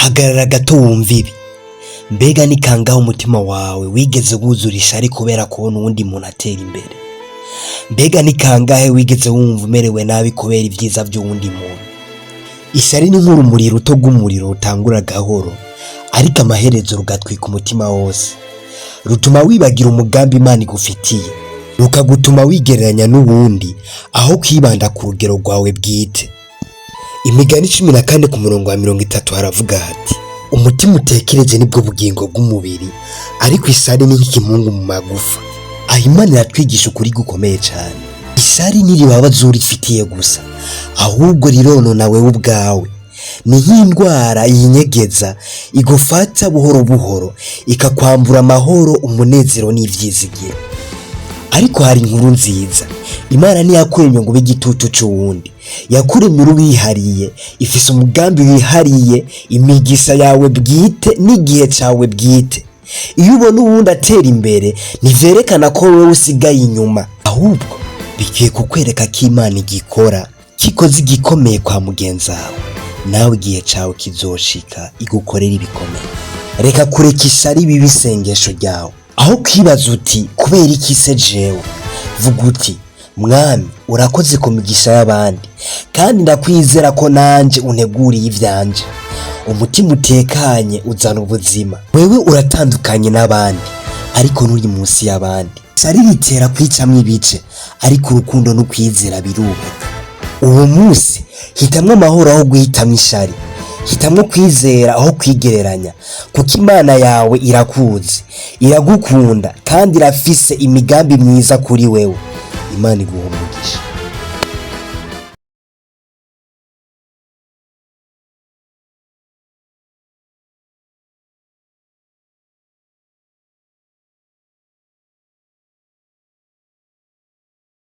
Hagarara gato wumve ibi. Mbega ni kangahe umutima wawe wigeze wuzura ishari kubera kubona uwundi muntu atera imbere? Mbega ni kangahe wigeze wumva umerewe nabi kubera ibyiza by'uwundi muntu? Ishyari ni nk'urumuri ruto rw'umuriro rutangura gahoro, ariko amaherezo rugatwika umutima wose. Rutuma wibagira umugambi Imana igufitiye, rukagutuma wigereranya n'uwundi aho kwibanda ku rugero rwawe bwite. Imigani 14 ku murongo wa 30 haravuga hati: "Umutima utekereje nibwo bugingo bw'umubiri, ariko isari ni nk'ikimungu mu magufa." Aho Imana iratwigisha ukuri gukomeye cyane. Isari ntiribabaza urifitiye gusa, ahubwo rironona wewe ubwawe. Ni nk'indwara yinyegeza, igufata buhoro buhoro, ikakwambura amahoro, umunezero n'ivyizigiro. Ariko hari inkuru nziza: Imana ntiyakuremye ngo ube igitutu c'uwundi. Yakuremye uruwihariye, ifise umugambi wihariye, imigisha yawe bwite n'igihe cawe bwite. Iyo ubona uwundi atera imbere, ntivyerekana ko wewe usigaye inyuma, ahubwo bikwiye kukwereka ko Imana igikora, kikoze igikomeye kwa mugenzi wawe. Nawe igihe cawe kizoshika igukorera ibikomeye. Reka kureka isari bibe isengesho ryawe. Aho kwibaza uti: "Kubera iki se jewe?", vuga uti: "Mwami, urakoze ku migisha y'abandi, kandi ndakwizera ko nanje unteguriye ivyanje." Umutima utekanye uzana ubuzima. Wewe uratandukanye n'abandi, ariko nturi munsi y'abandi. Isari ritera kwicamwo ibice, ariko urukundo n'ukwizera birubaka. Uwo munsi hitamwo amahoro aho guhitamwo ishari, hitamwo kwizera aho kwigereranya, kuko Imana yawe irakuzi, iragukunda kandi irafise imigambi myiza kuri wewe. Imana iguha umugisha.